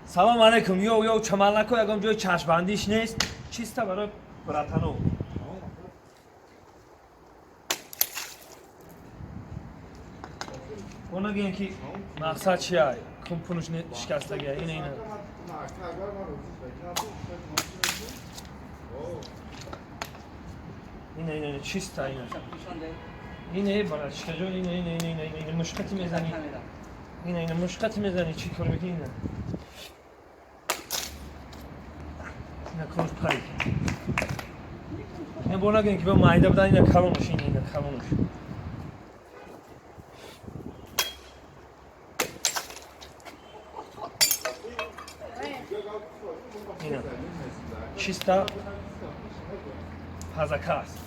Салом алейкум, йоу йоу, чамалако, ягон ҷои чашмбандиш нест, чиста барои братано. Она гӯем, ки мақсад чия, кунпунуш шикастагия, ина, ина. Ина, ина, ина, чиста, ина. Ина, братишкаҷон, ина, ина, ина, ина, ина, ина, мушқати мезанӣ. Ина, ина, мушқати мезанӣ, чӣ кор мекунӣ, ина. Ина кунш пари. Ина бо нагӯем, ки ба майда будан, ина калонуш, ина, ина, калонуш. Ина. Чиста пазака аст.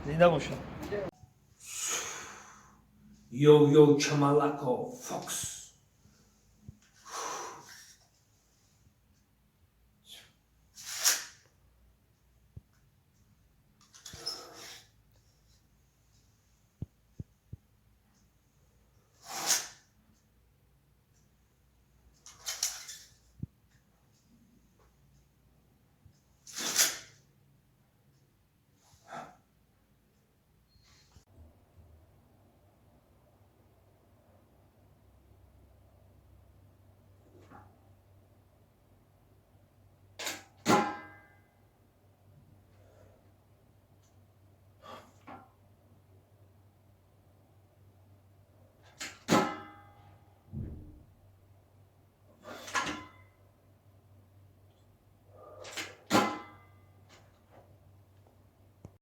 Зинда бошад. Йоу йоу, чамалако, фокс.